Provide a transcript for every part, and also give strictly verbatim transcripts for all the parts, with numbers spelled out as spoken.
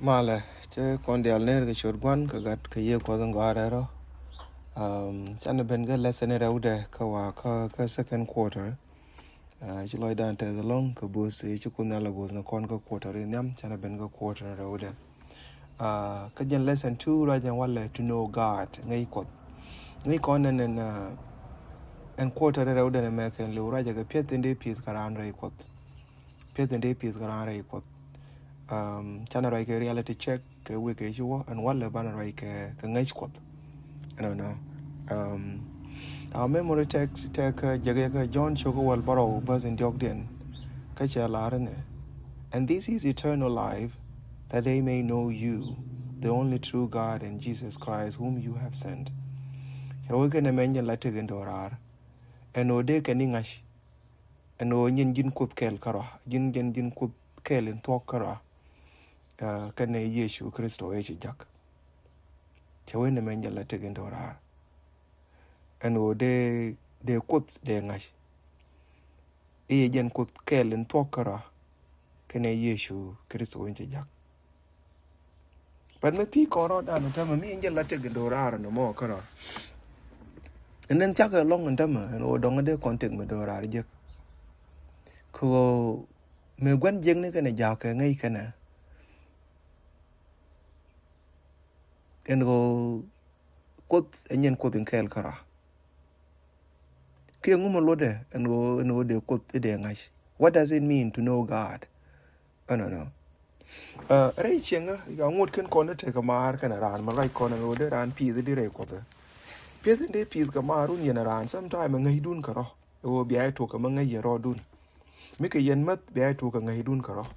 Malɛ, cɛ kɔn dial ner kɛ ciöt Gua̱n kɛ Gat kɛ Yiëë Kuɔth in gɔaa rɛl rɔ. Um, canɛ ben kɛ lesson in rɛwdɛ kɛ wa kɛ, kɛ second quarter. Uh, ci lɔcdan tɛth ɛlɔ̱ŋ kɛ bo̱o̱th, ci Kuoth Nhial ɛ bo̱o̱th ni kɔn kɛ quarter in nhiam, canɛ ben kɛ quarter in rɛwdɛ. Uh, kä jɛn lesson two ruac ɛn walɛ to know God, ŋäc Kuɔth. Ŋäc kɔn ɛn, ɛn, uh, ɛn quarter in rɛwdɛ ni mɛ kɛn liw ruac ɛ kɛ piɛth in dee pi̱th kɛ raan rɛy Kuɔth. Piɛth in dee pi̱th kɛ raan rɛy Kuɔth. Um, canɛ ruac kɛ reality check kɛ wik kɛ ci wä, ɛn walɛ banɛ ruac kɛ, kɛ ŋäc Kuɔth. Ɛnɔ nɔ. Um, our memory text tɛ kɛ jek kɛ John cio̱k wäl bärɔw bäth in diɔ̱kdiɛn. Kä cɛ lar inɛ, "And this is eternal life, that they may know you, the only true God, and Jesus Christ whom you have sent." Cɛ wä kɛn ɛmɛ nyɛ la tëk in do̱raar. Ɛn ɣöö dee kɛn i̱ ŋa̱c. Ɛn ɣöö nyin ji̱n Kuoth kɛl kärɔa, ji̱n, ji̱n, ji̱n Kuoth kɛl in thuɔ̱k kärɔa. Uh, kɛnɛ Yecu Kritho ëë ci jak. Cɛ wee ni mɛ nyɛ la tëk in do̱raar. Ɛn ɣöö dee, dee Kuoth dee ŋa̱c. I̱ yɛ jɛn Kuoth kɛl in thuɔ̱k kärɔa. Kɛnɛ Yecu Kritho in ci jak. But mi thi̱i̱ kɔn rɔɔdan in tämɛ mi in jɛ la tëk in do̱raar ni mɔ kärɔa. Ɛn in thia̱k ɛlɔ̱ŋ in tämɛ ɛn ɣöö dɔ̱ŋ dee kɔn tëk mi do̱raar jek. Kɛ ɣöö mi gua̱n jek ni kɛnɛ ja̱a̱kɛ ŋäc kɛnɛ. Ɛn ɣöö Kuoth ɛ nyin Kuoth in kɛɛl kärɔa. Kiɛ ŋu mi luɔtdɛ ɛn ɣöö, ɛn ɣöö dee Kuoth i̱ dee ŋa̱c. What does it mean to know God? Ɛnɔ nɔ. Uh, rɛy cieŋä, ya ŋot ken kɔn i̱ tekɛ maar kɛnɛ raan mi ruac kɔn ɛn ɣöö dee raan pi̱i̱th i̱ di rɛy Kuɔth. Pi̱i̱th in dee pi̱i̱th kɛ maar wun yɛn raan, sometime ɛ ŋäcdun kärɔa. Ɛ ɣöö bia i̱ tuɔk kɛ mi ŋäc yɛn rɔɔdun. Mi kɛ yɛn mäth bia i̱ tuɔk kɛ ŋäcdun kärɔa.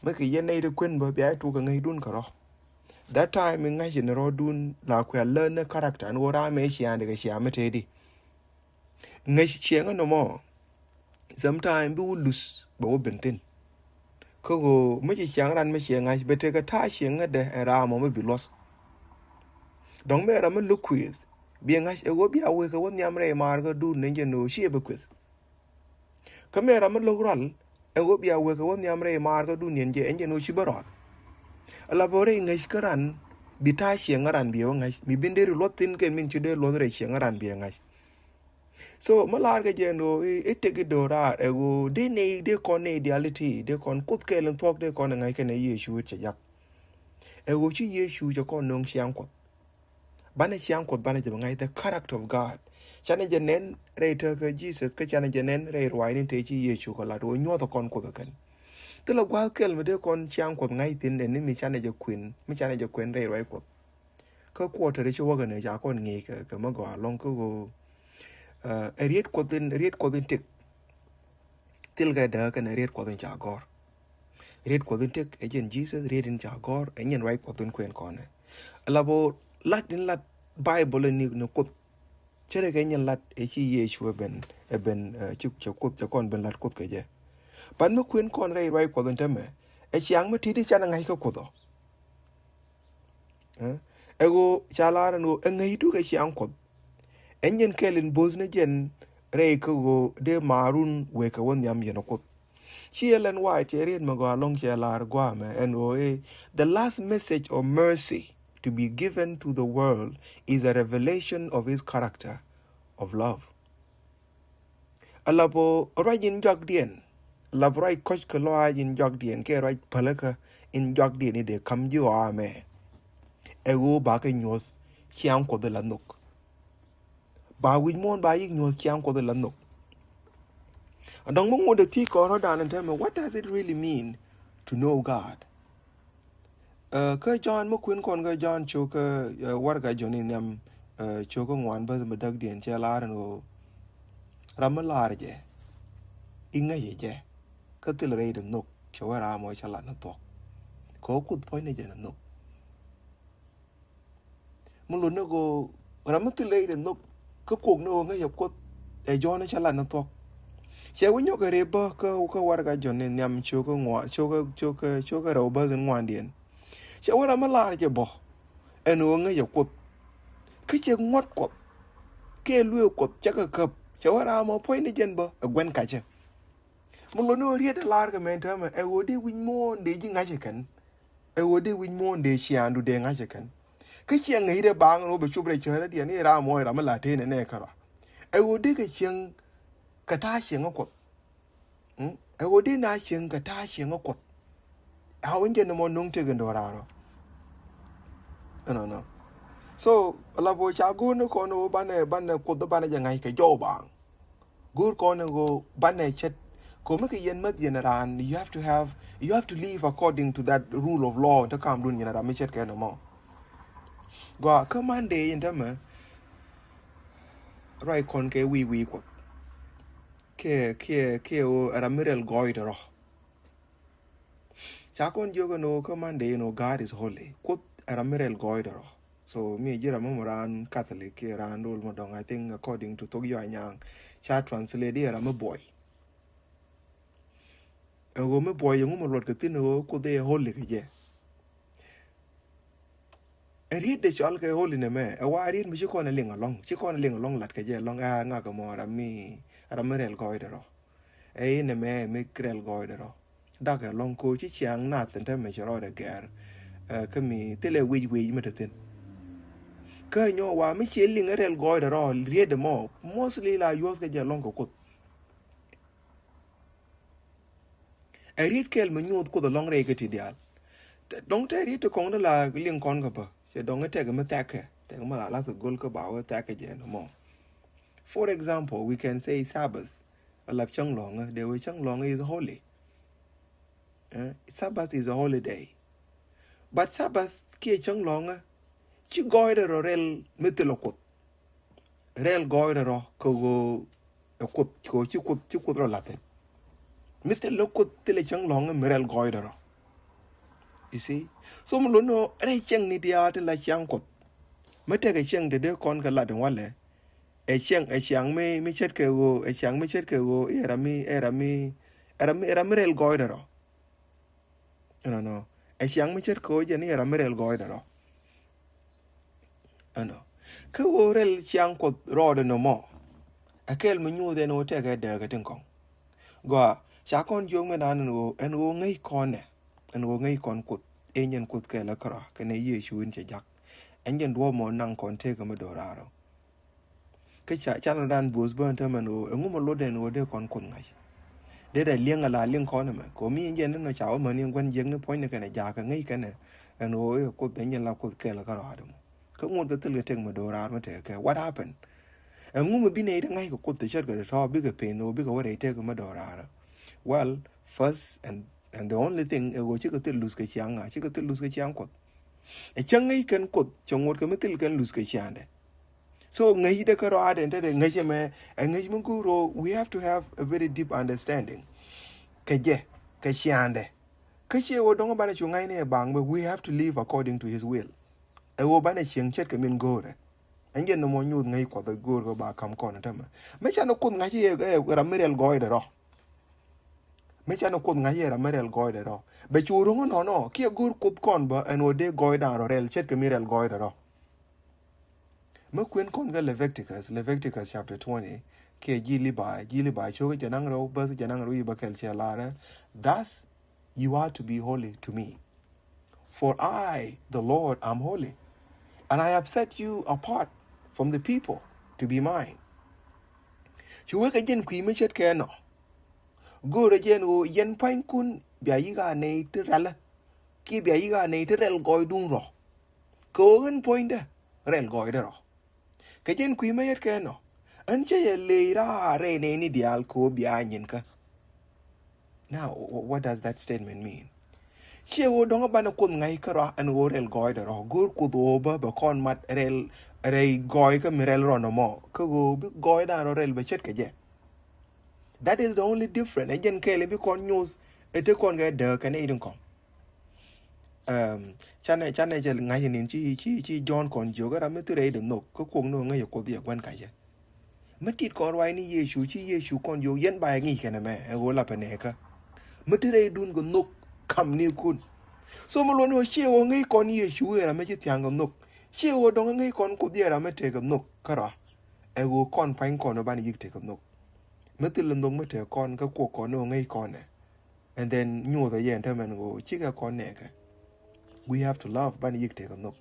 Mi kɛ yɛn nɛy ti kuën bä bia i̱ tuɔk kɛ ŋäcdun kärɔa. That time in ŋa̱c in rɔɔdun la kuɛ learn ni character ni wä ram ɛ ciaŋ di kɛ ciaŋ mi tëëdi. Ŋäc ciɛŋä nɔmɔ. Sometime bi wä luth bɛ wä ben thi̱n. Kä ɣöö mi ci ciaŋ ran mi ciɛ ŋa̱c bɛ tekɛ ta̱a̱ ciɛŋädɛ ɛn ram mɔ mi bi luɔth. Dɔ̱ŋ mi ram mi lo̱k kuëth bi ŋa̱c ɛ ɣöö bia wek ɛ wä nhiam rɛy maar kä duun ni jɛ ni ɣöö ciɛ bɛ kuëth. Kä mëë ram mi lo̱k rual ɛ ɣöö bia wek ɛ wä nhiam rɛy maar kä duun yɛn jɛ ɛn jɛ ni ɣöö ci bä rual. Ala bä rɛy ŋäc kä ran bi ta̱a̱ ciɛŋä ran bi ɛ wä ŋa̱c mi bin dee ri luɔth thi̱n kɛ min ci dee luɔth rɛy ciɛŋä ran bi ɛ ŋa̱c. So mi laar kɛ jɛ ɛn ɣöö i̱ tek i̱ do̱raar ɛ ɣöö dee nɛy dee kɔn nɛy diaal i̱ ti dee kɔn Kuoth kɛɛl in thuɔ̱k dee kɔn ɛ ŋa̱c kɛnɛ Yecu i̱ cɛ jak. Ɛ ɣöö ci Yecu cɛ kɔn nööŋ ciaŋ Kuɔth. Banɛ ciaŋ Kuɔth banɛ jɛ bɛ ŋa̱c the character of God. Canɛ jɛ nɛn rɛy tekä Jesus kä canɛ jɛ nɛn rɛy ruaacni tëë ci Yecu kɛ lat ɣöö nyuɔ̱thɛ kɔn Kuoth ɛ kɛn. Thilɛ gua̱a̱th kɛl mi dee kɔn ciaŋ Kuɔth ŋa̱c thi̱n ɛn ni mi canɛ jɛ kuën, mi canɛ jɛ kuën rɛy ruac Kuɔth. Kä quarter i̱ ci wäkɛ ni ca kɔn ŋi̱i̱c kɛ, kɛ mi gɔaa ɛlɔ̱ŋ kä ɣöö, uh, ɛ riet Kuɔth in, riet Kuɔth in tëk. Thilkɛ dääk kɛnɛ riet Kuɔth in ca gɔ̱r. Riet Kuɔth in tëk ɛ jɛn Jesus, riet in ca gɔ̱r ɛ nyin ruac Kuɔth in kuën kɔnɛ. Ala bä lat in lat Bible in ni, ni Kuoth. Cɛ rɛ kɛ nyin lat ɛ ci Yecu ɛ ben, ɛ ben, eh, ci, cɛ Kuoth, cɛ kɔn ben lat Kuoth kɛ jɛ. Ban mi kuën kɔn rɛy ruac Kuɔth in tämɛ ɛ ciaŋ mi ti̱ti̱ canɛ ŋa̱c kä Kuoth ɔ. Eh? Ɛ ɣöö ca lar ɛn ɣöö ɛ ŋäcdu kɛ ciaŋ Kuɔth. Ɛn jɛn kɛl in bo̱o̱th ni jɛn rɛy kä ɣöö dee maarun wëë kɛ wä nhiam yɛn ɛ Kuoth. Ci Ellen White cɛ riet mi gɔaa ɛlɔ̱ŋ cɛ lar gua̱a̱mɛ ɛn ɣöö i̱, "The last message of mercy to be given to the world is a revelation of his character of love." Ala bä ruac in juakdiɛn, ala bä ruac kɔ̱c kɛ lɔaac in juakdiɛn, kɛ ruac päläkä in juakdiɛn i̱ dee ka̱m ji̱ ɣɔaa mɛ. Ɛ ɣöö ba kɛ nyuɔ̱th ciaŋ Kuɔth in la nhök. Ba wi̱c muɔ̱ɔ̱n ba yik nyuɔ̱th ciaŋ Kuɔth in la nhök. Dɔ̱ŋ mi ŋot ɛ thiec kɔn rɔ̱dan in täämɛ, what does it really mean to know God? Eh, kä Jɔ̱ɔ̱n mi kuën kɔn kä Jɔ̱ɔ̱n cio̱kä, eh, warɛga Jɔ̱ɔ̱n in nhiam, eh, cio̱kä ŋuan bäth mi däkdiɛn cɛ lar ɛn ɣöö ram mi lar jɛ i̱ ŋäcɛ jɛ kä thil rɛy dee nhök, cɛ wee ram ɔ cɛ lat ni thuɔ̱k. Kɛ ɣöö Kuoth puɔ̱ny ni jɛ ni nhök. Mi lot ni ɣöö ram mi thil rɛy dee nhök kä kuɔk ni ɣöö ŋäcɛ Kuoth, ɛ Jɔ̱ɔ̱n cɛ lat ni thuɔ̱k. Cɛ wee nyɔk kɛ rëë bä kä, kä warɛga Jɔ̱ɔ̱n in nhiam cio̱kä ŋuan, cio̱kä, cio̱kä, cio̱kä rɛw bäth in ŋuandiɛn. Cɛ wee ram mi lar jɛ bä ɛn ɣöö ŋäcɛ Kuoth. Kä cɛ ŋuɔ̱t Kuɔth kɛ luëë Kuɔth cɛ kɛ käp. Cɛ wee ram ɔ puɔ̱ny ni jɛn bä ɛ guɛn kacä. Mi lot ni ɣöö riet ɛ lar kɛ mɛn täämɛ ɛ ɣöö dee wi̱c muɔ̱ɔ̱n dee ji̱ ŋa̱c ɛ kɛn. Ɛ ɣöö dee wi̱c muɔ̱ɔ̱n dee ciaaŋdu dee ŋa̱c ɛ kɛn. Kä ciɛŋ ŋäc dee baaŋ ni wä bɛ cop rɛy cäärä diɛn i̱ ram mɔ i̱ ram mi la tëë nɛ nɛ kärɔa. Ɛ ɣöö dee kɛ cieŋ kɛ ta̱a̱ cieŋ ɛ Kuɔth. Mm? Ɛ ɣöö dee na cieŋ kɛ ta̱a̱ cieŋ ɛ Kuɔth. A wä jɛ ni mɔ nuŋ tëk in do̱raarɔ. Ɛnɔnɔ. So la bo ca go̱o̱r ni kɔn wä banɛ banɛ Kuoth banɛ jɛ ŋa̱c kɛ jɔw baaŋ. Go̱o̱r kɔn in ɣöö banɛ ce̱t. Ko̱mi kɛ yɛn mäth yɛn raan, you have to have, you have to live according to that rule of law in te kamdun yɛn ram mi ce̱tkɛ nɔmɔ. Gɔaa kä Monday in te mɛ ruac kɔn kɛ wi̱i̱ wi̱i̱ Kuɔth. Kiɛ kiɛ kiɛ ɣöö ram mi rɛl gɔɔydɛ rɔ. Ca kɔn jiök ɛn ɣöö kä Monday ɛn ɣöö God is holy. Kuoth ɛ ram mi rɛl gɔɔydɛ rɔ. So mi ji̱ ram mi mɔ raan Catholic kiɛ raan do̱l mɔ dɔ̱ŋ, I think according to thok yɔ anyaŋ ca translate i̱ ɛ ram mi buɔy. Ɛ ɣöö mi buɔy ɛŋu mɔ luɔt kɛ thi̱n ɣöö Kuoth ɛ holy kɛ jɛ. Ɛ riet dee cɔal kɛ holy nɛ mɛ ɛ wa riet mi ci kɔn ɛ liŋ alɔŋ, ci kɔn ɛ liŋ alɔŋ lat kɛ jɛ alɔŋ ɛ ŋak ɛmɔ ram mi, ram mi rɛl gɔɔydɛ rɔ. Ɛ inɛ mɛ mi rɛl gɔɔydɛ rɔ. Dak ɛlɔ̱ŋ ko̱ ci ciaŋ nath in te mɛ cɛ rɔɔdɛ gɛr. Ɛ, kä mi thilɛ wic wic mi te thin. Kä nyɔ wa mi ciɛ liŋ ɛ rɛl gɔɔydɛ rɔ riet ɛmɔ mostly la yuɔth kɛ jɛ ɛlɔ̱ŋ kɛ Kuoth. Ɛ riet kɛl mi nyuuth Kuoth ɛlɔ̱ŋ rɛy kä ti diaal. Dɔ̱ŋ te riet ti kɔŋ ni la liŋ kɔn kä bä cɛ dɔ̱ŋ ɛ tɛk mi thɛkɛ tɛk mi la lath kɛ go̱l kä ba wä thɛkɛ jɛ ɛn ɛmɔ. For example, we can say Sabbath. Alap cäŋ lɔ̱ŋä, dee wee cäŋ lɔ̱ŋä is holy. Eh, Sabbath is a holiday. But Sabbath kiɛ cäŋ lɔ̱ŋä ci gɔɔydɛ rɔ rɛl mi thilɛ Kuoth. Rɛl gɔɔydɛ rɔ kɛ ɣöö ɛ Kuoth kɛ ɣöö ci Kuoth ci Kuoth rɔ la̱thin. Mi thilɛ Kuoth thilɛ cäŋ lɔ̱ŋä mi rɛl gɔɔydɛ rɔ. You see? So mi lon ni ɣöö rɛy cäŋ ni diaal tin la ciaŋ Kuɔth. Mi tekɛ cäŋ te dee kɔn kɛ lat in walɛ. Ɛ ciaŋ, ɛ ciaŋ mi, mi ce̱tkɛ ɣöö, ɛ ciaŋ mi ce̱tkɛ ɣöö i̱ ɛ ram mi, ɛ ram mi, ɛ ram mi, ɛ ram mi rɛl gɔɔydɛ rɔ. Ɛnɔnɔ. Ɛ ciaŋ mi ce̱tkɛ ɣöö jɛn i̱ ɛ ram mi rɛl gɔɔydɛ rɔ. Ɛnɔ. Kä ɣöö rɛl ciaŋ Kuɔth rɔɔdɛ nɔmɔ. Ɛ kɛl mi nyuuth ɛn ɣöö tɛkɛ dääkä tin kɔŋ. Gɔaa, ca kɔn jiök mi naan ɛn ɣöö, ɛn ɣöö ŋäc kɔn nɛ. Ɛn ɣöö ŋäc kɔn Kuoth. Ɛ nyɛn Kuoth kɛl ɛ kärɔa, kɛnɛ Yecu in cɛ jak. Ɛn jɛn duɔ̱ɔ̱p mɔ naŋ kɔn tëëkä mi do̱raarä. Kä ca, canɛ dan buɔth bä ɛn täämɛ ɛn ɣöö ɛŋu mɛ lotdɛ ɛn ɣöö dee kɔn Kuoth ŋa̱c. Dee dɛ liɛŋ ala liŋ kɔn ɛmɛ kɛ ɣöö mi ɛn jɛn ni nɔ ca wä mäni ɛn gua̱n jiäkni puɔ̱nydɛ kɛnɛ jakä ŋäc kɛnɛ ɛn ɣöö ɛ Kuoth ɛn jɛn la Kuoth kɛl kä rɔaadɛ mɔ. Kä ŋot kɛ thil kɛ tëk mɛ do̱raar mɛ tëk kɛ what happened? Ɛŋu mɛ bi nɛy dee ŋa̱c kɛ Kuoth te ce̱tkɛ te tɔ̱ bikɛ pen ɣöö bikɛ wä rɛy tëk mɛ do̱raarä? Well, first and, and the only thing ɛ ɣöö cikɛ thil luth kɛ ciaŋ ŋa, cikɛ thil luth kɛ ciaŋ Kuoth. Ɛ cä ŋäc kɛn Kuoth cɛ ŋot kɛ mi thil kɛn luth kɛ ciaŋdɛ. So ŋäcdɛ kä rɔaadɛ te dee ŋäc ɛmɛ ɛ ŋäc mi go̱o̱r ɣöö we have to have a very deep understanding. Kɛ jɛ, kɛ ciaŋdɛ. Kä ciɛ ɣöö dɔ̱ŋ banɛ cu ŋa̱cni ɛ baŋ bä we have to live according to his will. Ɛ ɣöö banɛ cieŋ ce̱tkɛ min go̱o̱rɛ. Ɛn jɛn nɔmɔ nyuuth ŋäc Kuɔth ɛ go̱o̱r kɛ ba ka̱m kɔn ɛ tämɛ. Mi canɛ Kuoth ŋa̱c i̱ ɛ ram mi rɛl gɔɔydɛ rɔ. Mi canɛ Kuoth ŋa̱c i̱ ɛ ram mi rɛl gɔɔydɛ rɔ. Bɛ cu ro̱ŋ ɛnɔnɔ kiɛ go̱o̱r Kuoth kɔn bä ɛn ɣöö dee gɔɔydan rɔ rɛl ce̱tkɛ mi rɛl gɔɔydɛ rɔ. Mi kuën kɔn kä Leviticus, Leviticus chapter twenty, kiɛ ji̱ Levi, ji̱ Levi cio̱k jɛ naŋ rɛw, bäth jɛ naŋ rɛw i̱ bä kɛl cɛ laarɛ, thus you are to be holy to me. For I, the Lord, am holy, and I have set you apart from the people to be mine. Ci wek ɛ jɛn kui̱ mi ce̱tkɛ nɔ. Go̱o̱rɛ jɛn ɣöö yɛn pua̱nykun bia yi̱k a nɛy ti ralä. Kiɛ bia yi̱k a nɛy ti rɛl gɔɔydun rɔ. Kɛ ɣöö ɣän puɔ̱nydä rɛl gɔɔydä rɔ. Kɛ jɛn kui̱ mä yet kɛ nɔ. Ɣän cä yɛ ley raar rɛy nɛy ni diaal kɛ ɣöö bia nyin kä. Now, wh-, what does that statement mean? Ciɛ ɣöö dɔ̱ŋ banɛ Kuoth ŋa̱c kärɔa ɛn ɣöö rɛl gɔɔydɛ rɔ. Go̱o̱r Kuoth ɣöö bä bɛ kɔn mat rɛl rɛy gɔɔy kä mi rɛl rɔ nɔmɔ. Kä ɣöö bi gɔɔydan rɔ rɛl bɛ ce̱tkɛ jɛ. That is the only difference. Ɛ jɛn kɛɛl in bi kɔn nyuuth ɛ te kɔn kɛ dääk kɛn i̱ din kɔn. Ɛm, canɛ, canɛ jɛ ŋa̱c inin ci, ci, ci Jɔ̱ɔ̱n kɔn jiök ɛ ram mi thil rɛy dee nhök kä kuɔk ni ɣöö ŋäc ɛ Kuoth yɛ gua̱n ka̱cä. Mi tit kɔn ruaacni Yecu ci Yecu kɔn jiök yɛn ba yɛ ŋi̱i̱c kɛn ɛmɛ ɛ ɣöö lapɛ nɛɛkä. Mi thil rɛydun kɛ nhök ka̱m nikun. So mi luɔ̱n ɣöö ciɛ ɣöö ŋäc kɔn Yecu ɛ ram mi ci thia̱a̱ŋ kɛ nhök. Ciɛ ɣöö dɔ̱ŋ ŋäc kɔn Kuoth yɛ ram mi tëë kɛ nhök kärɔa. Ɛ ɣöö kɔn pa̱ny kɔn ɛ banɛ yi̱k tëë kɛ nhök. Mi thil nhök mi tëë kɔn kä kuɔk kɔn ni ɣöö ŋäc kɔn ɛ. And then nyuuth ɛ yɛn te mɛn ɣöö cikɛ kɔn nɛɛkɛ. We have to love, banɛ yiëk tëëkɛ nhök.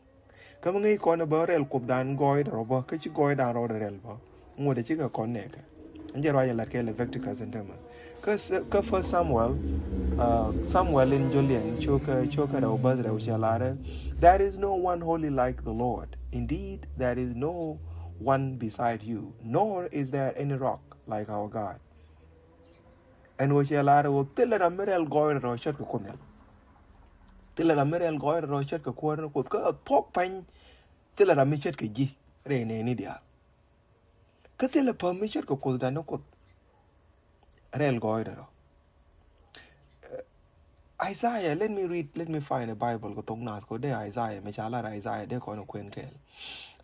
Kä mi ŋäc kɔn bä rɛl Kuothdan gɔɔydɛ rɔ bä, kä ci gɔɔydan rɔɔdɛ rɛl bä, ŋuɔ̱tdɛ cikɛ kɔn nɛɛkɛ. Ɛn jɛ ruac in lat kɛ Leviticus in tämɛ. Kä, kä First Samuel, uh, Samuel in jɔliɛn cio̱kä, cio̱kä rɛw bäth rɛw cɛ larɛ, "There is no one holy like the Lord. Indeed, there is no one beside you, nor is there any rock like our God." Ɛn ɣöö cɛ lar ɣöö thilɛ ram mi rɛl gɔɔydɛ rɔ ce̱tkɛ Kuoth Nhial. Thilɛ ram mi rɛl gɔɔydɛ rɔ ce̱tkɛ Kuäär ni Kuoth, kä a thuɔ̱k pa̱ny thilɛ ram mi ce̱tkɛ ji̱ rɛy nɛɛni diaal. Kä thilɛ päm mi ce̱tkɛ Kuothdan ni Kuoth rɛl gɔɔydɛ rɔ. Eh, Isaiah, let me read, let me find a Bible kɛ thok naath kɛ dee Isaiah, mi ca lar Isaiah dee kɔn kuɛn kɛɛl.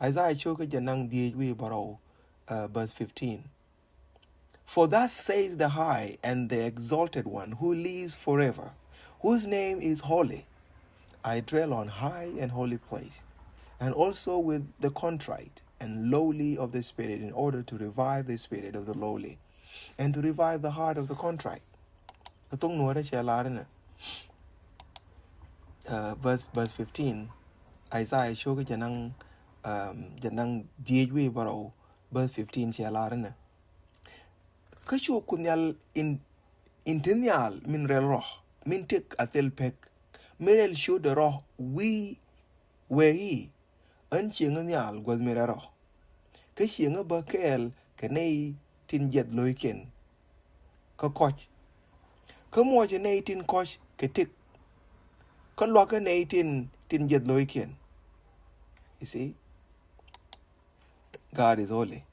Isaiah cio̱kä jɛ naŋ dhieec wi̱i̱ bärɔw, uh, verse fifteen. "For thus says the High and the Exalted One, who lives forever, whose name is holy: I dwell on high and holy place, and also with the contrite and lowly of the spirit, in order to revive the spirit of the lowly, and to revive the heart of the contrite." Kä thok Nuäärä cɛ lar inɛ, uh, verse, verse fifteen, Isaiah cio̱kä jɛ naŋ, um, jɛ naŋ dhieec wi̱i̱ bärɔw, verse fifteen cɛ lar inɛ. Kä cu Kuoth Nhial in, in te nhial min rɛl rɔ, min tëk a thil pek, min rɛl ciötdɛ rɔ wi̱i̱ wee i̱, "Ɣän cieŋä nhial guäth min rɛl rɔ, kä cieŋä bä kɛɛl kɛ nɛy tin jiɛth lo̱ckiɛn kä kɔ̱c, kä muɔcɛ nɛy tin kɔ̱c kɛ tëk, kä lua̱kä nɛy tin, tin jiɛth lo̱ckiɛn." You see? God is holy.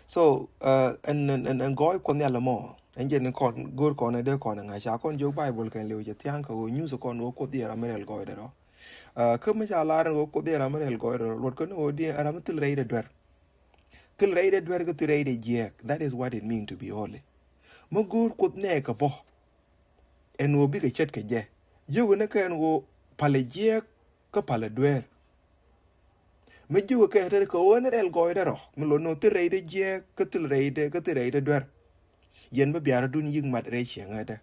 So, uh, ɛn, ɛn, ɛn, ɛn gɔɔy Kuɔth Nhial ɛmɔ, ɛn jɛn ni kɔn, go̱o̱r kɔn ɛ dee kɔn ɛ ŋa̱c, ca kɔn jiök Bible kɛn liw cɛ thia̱a̱ŋ kɛ ɣöö nyuth kɔn ɣöö Kuoth yɛ ram mi rɛl gɔɔydɛ rɔ. Uh, kä mi ca lar ɛn ɣöö Kuoth yɛ ram mi rɛl gɔɔydɛ rɔ, luɔt kä ni ɣöö diɛ ɛ ram mi thil rɛydɛ duer. Thil rɛydɛ duer kä thil rɛydɛ jiɛɛk. That is what it mean to be holy. Mi go̱o̱r Kuoth nɛɛkɛ bä, ɛn ɣöö bikɛ ce̱tkɛ jɛ. Jiök ni kɛ ɛn ɣöö palɛ jiɛɛk kä palɛ duer. Mi jiök kɛ te kɛ ɣöö ni rɛl gɔɔydɛ rɔ, mi lot ni ɣöö thil rɛydɛ jiɛɛk kä thil rɛydɛ, kä thil rɛydɛ duer. Yɛn bi biarädun yi̱k mat rɛy cieŋädä.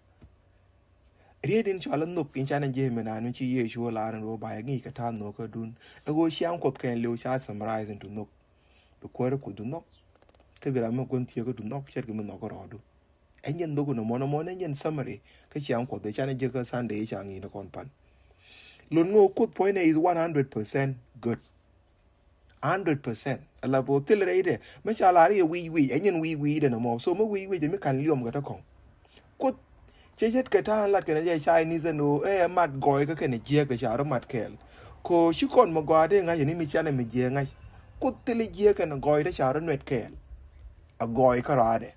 Riet in cɔal a nhök in canɛ ji̱ mi naan mi ci Yecu lar in ɣöö ba yɛ ŋi̱i̱c kɛ ta̱a̱ nhökädun. Ɛ ɣöö ciaŋ Kuɔth kɛn liw ca summarize in to nhök. Bi Kuäär Kuothdu nhɔk. Kä bi ram mi gua̱n thieekädu nhɔk ce̱tkɛ mi nhɔk kä rɔɔdu. Ɛn jɛn nhök in ɛmɔ, ɛmɔ ɛn jɛn summary kä ciaŋ Kuɔth in canɛ jiäk kä Sunday in ca ŋi̱i̱c ni kɔn pan. Lot ŋö Kuoth puɔ̱nynɛ is one hundred percent good. Hundred percent. Ala bä thil rɛydɛ mi ca lar i̱ wi̱i̱ wi̱i̱, ɛ nyin wi̱i̱ wi̱i̱dɛ nɔmɔ. So mi wi̱i̱ wi̱i̱dɛ mi ka̱n liɔm kɛ tɔ̱ kɔ̱ŋ. Kuoth cɛ ce̱tkɛ ta̱a̱ lat kɛnɛ jɛ Chinese ɛn ɣöö ɛ mat gɔɔy kä kɛnɛ jiɛɛk ɛ ca rɔ mat kɛɛl. Ko ci kɔn mi gɔaa dee ŋa̱c ni mi canɛ mi jiɛɛk ŋa̱c. Kuoth thil jiɛɛk kɛnɛ gɔɔy te ca rɔ nuɛt kɛɛl. A gɔɔy kä raadɛ.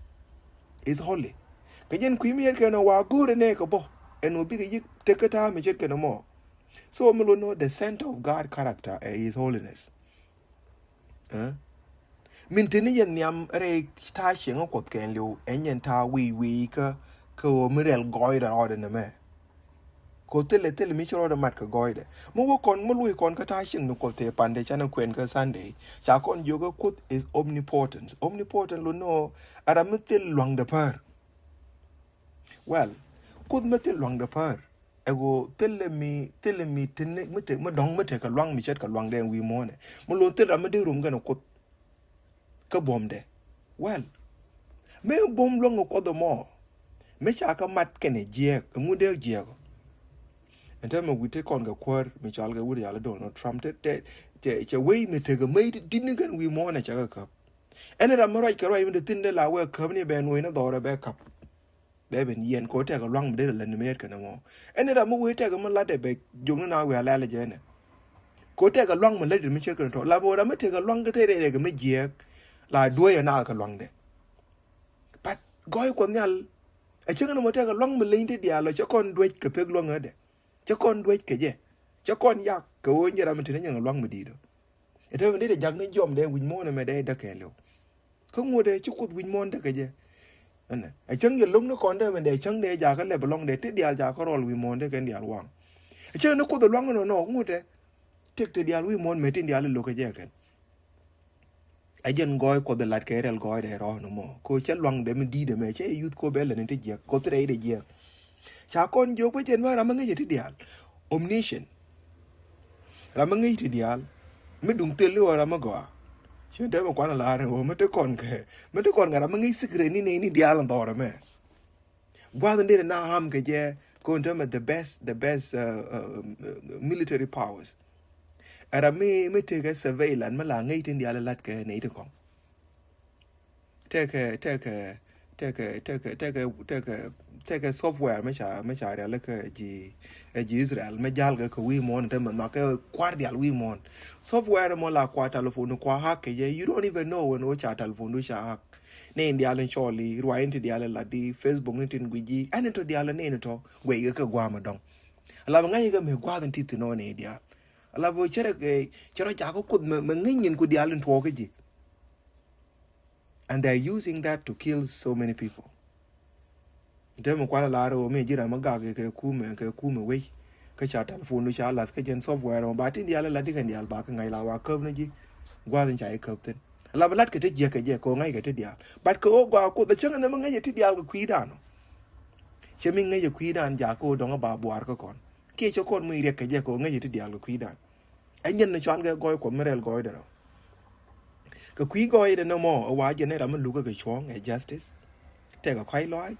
Is holy. Kɛ jɛn kui̱ mi yɛt kɛn ɛ wa go̱o̱rɛ nɛ kɛ bä ɛn ɣöö bikɛ yi̱k tek kä ta̱a̱ mi ce̱tkɛ nɔmɔ. So mi lot ni ɣöö the center of God character ɛ is holiness. Eh? Min te ni yɛn nhiam rɛy ta̱a̱ cieŋä Kuɔth kɛn liw, ɛn yɛn ta̱a̱ wi̱i̱ wi̱i̱ kä, kä ɣöö mi rɛl gɔɔydɛ rɔɔdɛ nɛmɛ. Ko thilɛ, thilɛ mi ci rɔɔdɛ mat kɛ gɔɔydɛ. Mi wä kɔn, mi luɔ̱c kɔn kä ta̱a̱ cieŋ ni Kuɔth te pandɛ canɛ kuɛn kä Sunday. Ca kɔn jiök kä Kuoth is omnipotent. Omnipotent lot ni ɣöö a ram mi thil lua̱ŋdɛ päär. Well, Kuoth mi thil lua̱ŋdɛ päär. Ɛ ɣöö thilɛ mi, thilɛ mi tin mi te, mi dɔ̱ŋ mi tekɛ lua̱ŋ mi ce̱tkɛ lua̱ŋdɛ wi̱i̱ muɔ̱ɔ̱nɛ. Mi lot thil ram mi dee rom kɛnɛ Kuoth kä buɔ̱mdɛ. Well, mi buɔ̱m luäŋ kɛ Kuɔth ɛmɔ, mi ca kɛ mat kɛnɛ jiɛɛk, ɛŋu dee jiɛɛk ɔ? Ɛn täämɛ wi̱i̱ te kɔn kɛ Kuäär mi cɔal kɛ wut yal Donald Trump, te, te, te, cɛ wei mi tekɛ mec ti di̱t ni kɛn wi̱i̱ muɔ̱ɔ̱nɛ cɛ kɛ käp. Ɛn ram mi ruac kɛ ruac mi te thi̱n dee la wee käp ni bɛ nuɔ̱c ni dhɔrɛ bɛ käp. Bɛ ben yɛn ko tekɛ lua̱ŋ mi dee lɛ ni mi yɛt kɛn ɛmɔ. Ɛn ram mi wee tekɛ mi latdɛ bɛ jiök ni na wee a lɛl jɛ ɛnɛ. Ko tekɛ lua̱ŋ mi lät mi ce̱tkɛ ni tɔ. La bɛ wee ram mi tekɛ lua̱ŋ kɛ te rɛy rɛy kɛ mi jiɛɛk. La duɔ̱ɔ̱c ɛ na kɛ lua̱ŋdɛ. But gɔɔy Kuɔth Nhial. Ɛ cäŋ ni mɔ tekɛ lua̱ŋ mi leny ti diaal ɔ cɛ kɔn duec kɛ pek lua̱ŋädɛ. Cɛ kɔn duec kɛ jɛ. Cɛ kɔn yak kɛ ɣöö nyɛ ram mi te ni nyɛ lua̱ŋ mi di̱i̱t ɔ. Ɛ te mi dee jak ni jiɔam dee wi̱c muɔ̱ɔ̱n ɛmɛ dee däk kɛɛliw. Kä ŋuɔ̱t ɛ ci Kuoth wi̱c muɔ̱ɔ̱n däk kɛ jɛ. Ɛnɛ ɛ cäŋ jɛ lo̱ŋ ni kɔn dee mɛn dee cäŋ dee jakä lɛp ɛlɔ̱ŋ dee ti diaal jakä rɔl wi̱i̱ muɔ̱ɔ̱n dee kɛn diaal waŋ. Ɛ cäŋ ni Kuoth ɛluaŋ ɛnɔ nɔ ŋuɔ̱t ɛ. Tëk ti diaal wi̱i̱ muɔ̱ɔ̱n mɛ tin diaal ilo̱k kɛ jɛ kɛn. Ɛ jɛn gɔɔy Kuɔth ɛ lat kɛ rɛl gɔɔydɛ rɔɔn ɛmɔ. Ko cɛ luaŋdɛ mi di̱i̱t ɛmɛ cɛ yuth ko bɛ lɛ ni ti jiɛk. Ko thil rɛydɛ jiɛk. Ca kɔn jiök bä jɛn bä ram mi ŋäcɛ ti diaal. Omniscient. Ram mi ŋäc ti diaal mi duŋ thil i̱ ɣöö ram mi gɔaa. Cien te mi kuan a la̱r i̱ ɣöö mi te kɔn kɛ, mi te kɔn kɛ ram mi ŋäc secret ni nɛy ni diaal in dhɔr ɛmɛ. Gua̱th in dee na ham kɛ jɛ kɔn te mi the best, the best, uh, uh, military powers. Ɛ ram mi, mi tekɛ surveillance mi la ŋäc tin diaal in la̱t kɛ nɛy ti kɔŋ. Tekɛ, tekɛ, tekɛ, tekɛ, tekɛ, tekɛ, tekɛ software mi ca, mi ca rial kɛ ji̱, ɛ ji̱ Israel mi jal kɛ kɛ wi̱i̱ muɔ̱ɔ̱n te mi nhɔk kɛ kua̱r diaal wi̱i̱ muɔ̱ɔ̱n. Software mɔ la kua telephone kua hack kɛ jɛ, you don't even know when ɣöö ca telephone du ca hack. Ni in diaal in cɔl i̱ ruac in ti diaal in lat i̱ Facebook ni tin guic i̱ ɛn in tɔ diaal in ni in tɔ guɛc kɛ kɛ gua̱a̱m in dɔ̱ŋ. Ala bi ŋa̱c kɛ mi gua̱a̱th in ti thi̱n ɔ ni in diaal. Ala bi cɛ rɛ, cɛ rɔ jakä Kuoth mi, mi ŋäc nyin ku diaal in tuɔɔk kä ji̱. And they are using that to kill so many people. Te mi kuan a lar ɣöö mi ji̱ ram mi gak kɛ kumɛ, kɛ kumɛ wec. Kä ca telephone du ca lath kä jɛn software mɔ ba tin diaal a lat di kɛn diaal ba kä ŋa̱c la wa käp ni ji̱. Gua̱th in ca i̱ käp thi̱n. Ala bi lat kɛ ti jiäk kɛ jɛ kɛ ɣöö ŋa̱c kɛ ti diaal. But kɛ ɣöö gɔaa Kuoth a cäŋ ni mi ŋäc ɛ ti diaal kɛ kui̱dan ɔ. Cɛ mi ŋäc ɛ kui̱dan jakä ɣöö dɔ̱ŋ a ba buar kä kɔn. Kiɛ cɛ kɔn mi riɛk kɛ jɛ kɛ ɣöö ŋäc ɛ ti diaal kɛ kui̱dan. Ɛ nyɛn ni cuan kɛ gɔɔy Kuɔth mi rɛl gɔɔydɛ rɔ. Kɛ kui̱ gɔɔydɛ nɔ mɔ ɛ wa jɛn ɛ ram mi luk kɛ cuɔ̱ɔ̱ŋ ɛ justice. Tɛkɛ kɔ̱a̱c lɔaac.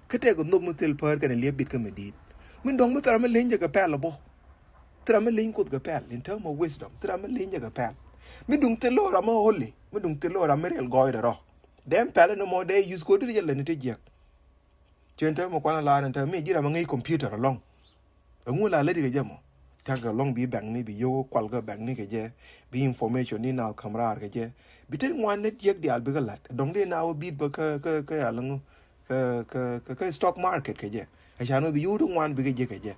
Kä tɛkɛ nhök mi thil päär kɛnɛ liep bit kä mi di̱i̱t. Min dɔ̱ŋ mi thil ram mi leny jɛ kɛ pɛl ɛ bɔ. Thil ram mi leny Kuoth kɛ pɛl in term of wisdom. Thil ram mi leny jɛ kɛ pɛl. Mi duŋ thil lo̱o̱ ram mi holy. Mi duŋ thil lo̱o̱ ram mi rɛl gɔɔydɛ rɔ. Dee pɛl in mɔ dee use kɛ ɣöö di jɛ lɛn ite jiɛk. Cien te mi kuan a lar in te mi ji̱ ram a ŋäc computer alɔŋ. Ɛŋu la lät kɛ jɛ mɔ? Tekɛ lɔŋ bi bank ni bi yio̱w kual kä bank ni kɛ jɛ, bi information ni na ka̱m raar kɛ jɛ. Bi te ŋuan ni jiäk diaal bikɛ la̱t. Dɔ̱ŋ di na wä bi̱i̱t bä kä, kä, kä yal ŋu, kä, kä, kä, kä stock market kɛ jɛ. Ɛ ca ni wä bi yio̱w ti ŋuan bikɛ jɛ kɛ jɛ.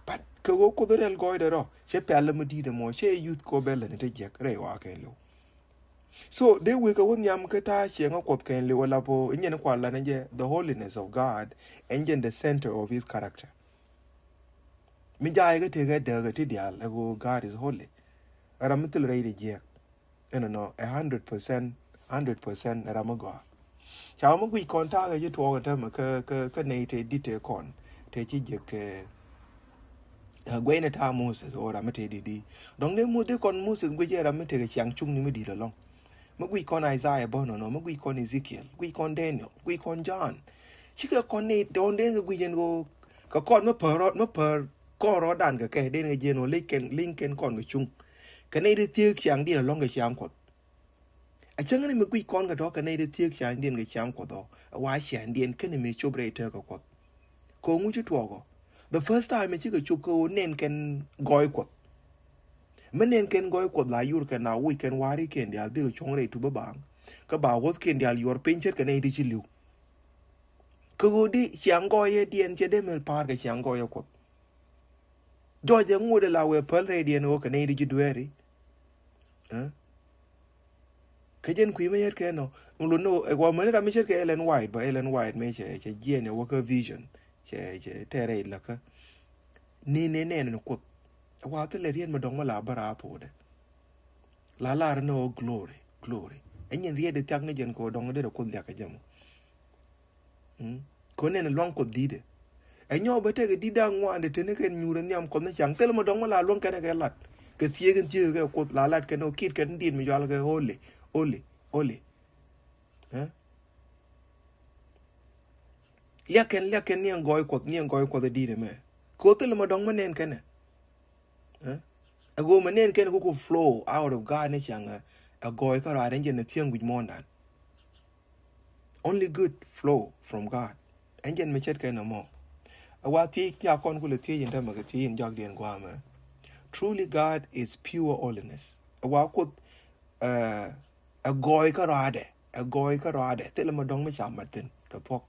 But kɛ ɣöö Kuoth rɛl gɔɔydɛ rɔ, cɛ pɛl mi di̱i̱t ɛmɔ, cɛ youth kɔ bɛ lät ni te jiäk rɛy wa kɛn liw. So dee wek a wä nhiam kä ta̱a̱ cieŋä Kuɔth kɛn liw a lap ɔ inyɛn kual lanɛ jɛ, the holiness of God ɛn jɛn the center of his character. Mi ja̱a̱ ikä tëëk ɛ dääk ɛ ti diaal ɛ ɣöö God is holy. Ɛ ram mi thil rɛy di jiɛɛk. Ɛn nɔ ɛ hundred percent, hundred percent ɛ ram mi gɔaa. Ca wä mi guic kɔn ta̱a̱ kɛ ci tuɔɔk ɛ täämɛ kä, kä, kä nɛy tëë di̱t tëë kɔn tëë ci jiɛk kɛ. Ɛ guɛy ni ta̱a̱ Moses ɣöö ram mi tëë di̱t di. Dɔ̱ŋ dee muth di kɔn Moses guic ɛ ram mi tëë kɛ ciaŋ cuŋni mi di̱t ɛlɔ̱ŋ. Mi guic kɔn Isaiah bä nɔnɔ, mi guic kɔn Ezekiel, guic kɔn Daniel, guic kɔn John. Cikɛ kɔn ni dɔ̱ŋ dee kɛ guic ɛn ɣöö kɛ kɔn mi pär rɔ, mi pär kɔn rɔ̱dan kɛ kɛ dee kɛ jiɛn ɣöö leny kɛn, leny kɛn kɔn kɛ cuŋ. Kɛ nɛy ti thiek ciaŋdiɛn ɛlɔ̱ŋ kɛ ciaŋ Kuɔth. A cäŋ ni mi guic kɔn kɛ tɔ̱ kɛ nɛy ti thiek ciaŋdiɛn kɛ ciaŋ Kuɔth ɔ, ɛ wa ciaŋdiɛn kɛn mi cop rɛy tëëk kɛ Kuɔth. Kɛ ŋu ci tuɔɔk ɔ? The first time mi cikɛ cop kɛ ɣöö nɛn kɛn gɔɔy Kuɔth. Mi nɛn kɛn gɔɔy Kuɔth la yur kɛn na wuc kɛn wa̱ri̱ kɛn diaal bikɛ cuɔ̱ŋ rɛy tup bä baaŋ. Kä ba wuɔ̱th kɛn diaal yuɔr piny ce̱tkɛ nɛy ti ci li̱w. Kɛ ɣöö di ciaŋ gɔɔyɛ diɛn cɛ dee mel pa̱a̱r kɛ ciaŋ gɔɔyɛ Kuɔth. Jɔɔcɛ ŋot ɛ la wëë päl rɛydiɛn ɣöö kɛ nɛy ti ji̱ dueeri. Ɛ? Kä jɛn kui̱ mi yɛt kɛ nɔ ŋun lot ni ɣöö ɛ guɔ mäni ram mi ce̱tkɛ Ellen White bä, Ellen White mëë cɛ, cɛ jiɛɛn ɛ wä kä vision. Cɛ, cɛ tɛɛrɛ i̱ läkä ni ni nɛɛn ni Kuoth. Ɛ wa thilɛ riet mi dɔ̱ŋ mi la bä raar thokdɛ. La lar ni ɣöö glory, glory. Ɛ nyin riet di thiak ni jɛn kɛ ɣöö dɔ̱ŋ derɛ Kuoth liak kɛ jɛ mɔ. Mm. Kɔn nɛn luaŋ Kuɔth di̱tɛ. Ɛ nyɔk bä tekɛ di̱t da̱ŋ ŋuan de teni kɛn nyuur ɛ nhiam Kuɔth ni caŋ. Thilɛ mɔ dɔ̱ŋ mɔ la luäŋ kɛn ɛ kɛ lat. Kɛ thieek in thieek kɛ Kuoth la lat kɛn ɔ kiɛt kɛn diet mi cɔal kɛ holy, holy, holy. Ɛ? Liak kɛn, liak kɛn ni ɛn gɔɔy Kuɔth, ni ɛn gɔɔy Kuɔth ɛ di̱t ɛmɛ. Kɛ ɣöö thilɛ mɔ dɔ̱ŋ mɔ nɛn kɛn ɛ. Ɛ? Ɛ ɣöö mɛ nɛn kɛn ɛ kukɛ flow out of God ni caŋ ɛ, ɛ gɔɔy kä rɔaadɛ ɛn jɛn ɛ thiäŋ guic muɔ̱ɔ̱ndan. Only good flow from God. Ɛn jɛn mi ce̱tkɛ nɔmɔ. Ɛ wa thiec, thia̱a̱ kɔn kulɛ thiec in täämɛ kɛ thiec in jɔakdiɛn gua̱a̱mɛ. Truly God is pure holiness. Ɛ wa Kuoth, ɛ, ɛ gɔɔy kä rɔaadɛ. Ɛ gɔɔy kä rɔaadɛ. Thilɛ mɛ dɔ̱ŋ mi ca mat thi̱n kɛ thuɔ̱k.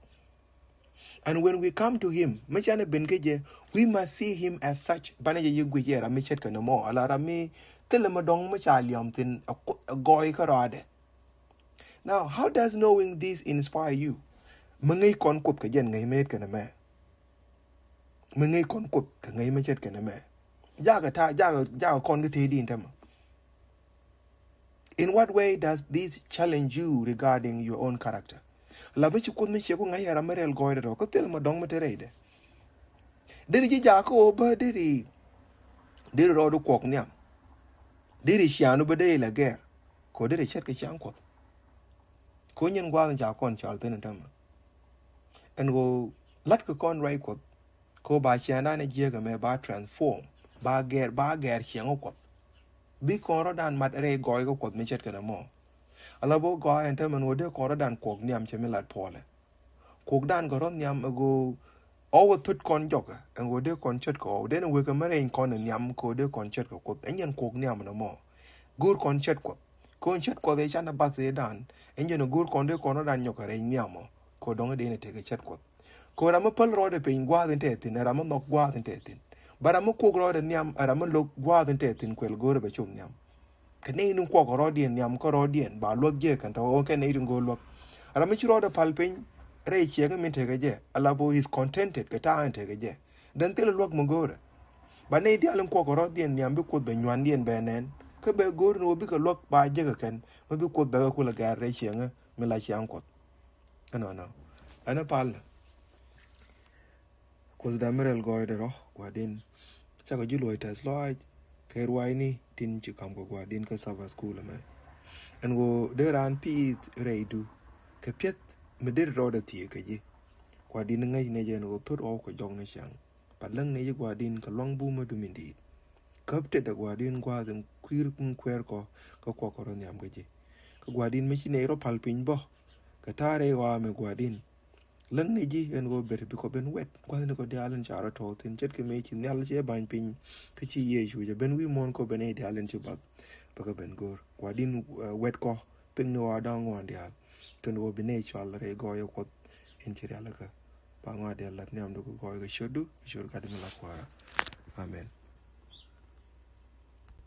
And when we come to him, mi canɛ ben kä jɛ, we must see him as such. Banɛ jɛ yi guic yɛ ram mi ce̱tkɛ nɔmɔ. Ala ram mi thilɛ mɛ dɔ̱ŋ mi ca liɔm thi̱n, ɛ Kuoth, ɛ gɔɔy kä rɔaadɛ. Now, how does knowing this inspire you? Mi ŋäc kɔn Kuoth kɛ jɛn ŋäc mi ce̱tkɛ nɔmɛ. Mi ŋäc kɔn Kuoth kɛ ŋäc mi ce̱tkɛ nɔmɛ. Jakɛ ta̱a̱, jakɛ, jakɛ kɔn kä tëë di̱i̱n täämɛ. In what way does this challenge you regarding your own character? La mi ci Kuoth mi ciɛ ku ŋa̱c yɛ ram mi rɛl gɔɔydɛ rɔ, kä thil ma dɔ̱ŋ mi te rɛydɛ. Deri ji̱ jakä ɣöö bä deri, Deri rɔɔdu kuɔk nhiam. Deri ciaŋdu bä dee ilɛ gɛr. Kɛ ɣöö deri ce̱tkɛ ciaŋ Kuɔth. Kɛ ɣöö nyin gua̱a̱th in ca kɔn cɔal thi̱n in tämɛ. Ɛn ɣöö la̱tkɛ kɔn ruac Kuɔth. Kɛ ɣöö ba ciaŋdan in jiäk ɛmɛ ba transform. Ba gɛr, ba gɛr ciɛŋä Kuɔth. Bi kɔn rɔ̱dan mat rɛy gɔɔykä Kuɔth mi ce̱tkɛ nɛmɔ. Ala bä gɔaa ɛn tämɛ ɛn ɣöö dee kɔn rɔ̱dan kuɔk nhiam cɛ mi lat puɔlɛ. Kuɔkdan kɛ rɔ̱ nhiam ɛ ɣöö ɣɔw ɛ thöt kɔn jɔkä ɛn ɣöö dee kɔn ce̱tkɛ ɣɔw. Dee ni wekɛ mi rɛy kɔn ɛ nhiam kɛ ɣöö dee kɔn ce̱tkɛ Kuoth. Ɛn jɛn kuɔk nhiam nɔmɔ. Go̱o̱r kɔn ce̱t Kuɔth. Kɛ ɣöö ce̱t Kuɔth ɛ canɛ bath ëëdan. Ɛn jɛn ɛ go̱o̱r kɔn dee kɔn rɔ̱dan nyɔk kɛ rɛy nhiamɔ. Kɛ ɣöö dɔ̱ŋ dee ni tekɛ ce̱t Kuɔth. Kɛ ɣöö ram mi päl rɔɔdɛ piny gua̱a̱th in te thi̱n, ɛ ram mi nhɔk gua̱a̱th in te thi̱n. Bä ram mi kuɔk rɔɔdɛ nhiam, ɛ ram mi lo̱k gua̱a̱th in te thi̱n kuɛl go̱o̱rɛ bɛ cop nhiam. Kɛ nɛy ni kuɔk rɔɔdiɛn nhiam kä rɔɔdiɛn ba luäk jiɛ kɛn tɔ̱ ɣöö kɛ nɛy tin go̱o̱r luäk. Ram mi ci rɔɔdɛ pal piny rɛy ciɛŋä min tekɛ jɛ, ala bä is contented kɛ ta̱a̱ in tekɛ jɛ. Den thil luäk mi go̱o̱rɛ. Ba nɛy diaal in kuɔk rɔɔdiɛn nhiam bi Kuoth bɛ nyuandiɛn bɛ nɛn. Kä bɛ go̱o̱r ni ɣöö bikɛ luäk ba jekɛ kɛn, mi bi Kuoth bɛ kɛ kulɛ gɛr rɛy ciɛŋä mi la ciaŋ Kuɔth. Ɛnɔnɔ. Ɛn ɛ palnɛ. Kuoth da̱ŋ mi rɛl gɔɔydɛ rɔ, Gua̱di̱n. Cakɔ ji̱ luɔ̱c tɛth lɔaac kɛ ruaacni tin ci ka̱m kɛ Gua̱di̱n kä Sabbath School ɛmɛ. Ɛn ɣöö dee raan piith rɛydu kɛ piɛth mi deri rɔɔdɛ thieekä ji̱. Gua̱di̱n ŋäc nɛy jɛ ɛn ɣöö thot ɣɔw kɛ jɔk ni ciaŋ. Ba läŋ nɛy ji̱ Gua̱di̱n kɛ luaŋ bumädu min di̱i̱t. Käp tetdɛ Gua̱di̱n gua̱a̱th in kui̱r in kuɛɛr kɔ kä kuɔk kɛ rɔ nhiam kä ji̱. Kä Gua̱di̱n mi ci nɛy rɔ pal piny bä kɛ ta̱a̱ rɛy ɣɔaa mɛ Gua̱di̱n. Läŋ ni ji̱ ɛn ɣöö ber bi kɔ ben wɛt gua̱thni kɔ diaal in ca rɔ tɔ̱ɔ̱ thi̱n ce̱tkɛ mëë ci nhial cɛ ba̱ny piny kä ci Yecu cɛ ben wi̱i̱ muɔ̱ɔ̱n kɔ ben i̱ diaal in ci bath bä kɛ ben go̱o̱r. Gua̱di̱n, eh, wɛt kɔ pekni ɣɔaa da̱ŋ ŋuan diaal. Kɛn ɣöö bi nɛy cɔal rɛy gɔɔyä Kuɔth in ci rialikä. Ba ŋɔaa diaal lath nhiamdu kɛ gɔɔyä kɛ ciötdu, kɛ ciöt Gat mi la Kuäärä. Amen.